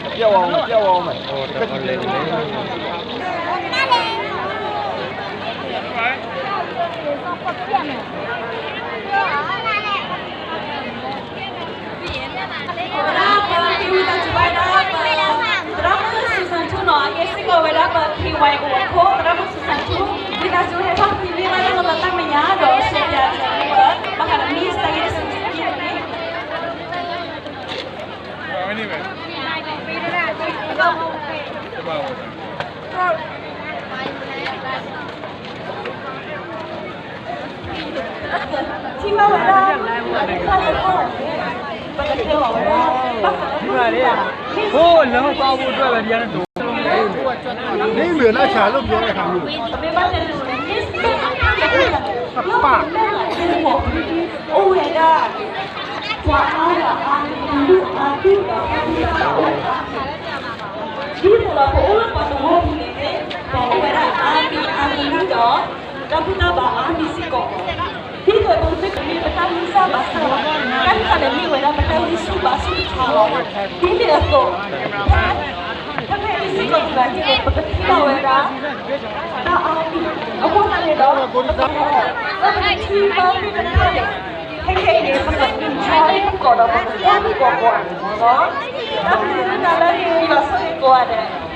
အပျဲၢ်ဝဲ အပျဲၢ်ဝဲ သရၣ်မုၣ်စူၤစၣ်ထူနီၤ အကဲစ့ၢ်ကီးဝဲဒၣ်ပ K Y O အခိၣ် သရၣ်မုၣ်စူၤစၣ်ထူ ဝံသးစူၤဟဲထီၣ်သံဝံၤလၢလီၤလၢတၢ်မဲာ်ညါဒီး ရှဲပၠးစၢၤပ ဘၣ်ဃးဒီး Miss တၢ်ဂ့ၢ်တစဲးန့ၣ် ထံၣ်ဘၣ်ဝဲဒၣ် ပကတဲလီၤဝဲဒၣ် ဘၣ်ဃးလၢ မ့ၢ်လၢဆၣ်လၢပျီအခါမူ မ့ၢ်ဘၣ်တဲလၢ Miss ပၢ် အိၣ်ဝဲဒၣ် ပှၤအါဂၤအါမံၤအါဒူၣ်အါဒူၣ်ဒီး ဒ်သိးဒီးပအိၣ်လၢပှၤသဝီပူၤန့ၣ် ပှၤအိၣ်ဝဲဒၣ်အါမံၤအါဒူၣ်ဒီး တၢ်ဘူၣ်တၢ်ဘါအါမံၤစ့ၢ်ကီး ဒ်သိးပကသ့ကမ့ၢ်ပတၢ်ဂံၢ်စၢ်ဘါစၢ်လီၤ. တၢ်ဂံၢ်စၢ်န့ၣ်မ့ၢ်ဝဲဒၣ်ပတၢ်ဂံၢ်ဆူၣ်ဘါဆူၣ်တခါလီၤ. ဒ်န့ၣ်အသိး ဖဲဖဲအံၤစ့ၢ်ကီးတဂၤန့ၣ် ပကထံၣ်ဘၣ်ဝဲဒၣ် တၢ်အါမံၤ အဃိသတးန့ၣ်ဒီး ပကထံၣ်ဘၣ်သ့ၣ်တဖၣ်န့ၣ် ခဲခဲအံၤန့ၣ် ပက enjoy သကိးဒီး ပက enjoy သကိးကိးဂၤန့ၣ်လီၤ. တၢ်ဘျုးဒိၣ်မးလၢ ယွၤဆိၣ်ဂ့ၤကိးဂၤဒဲး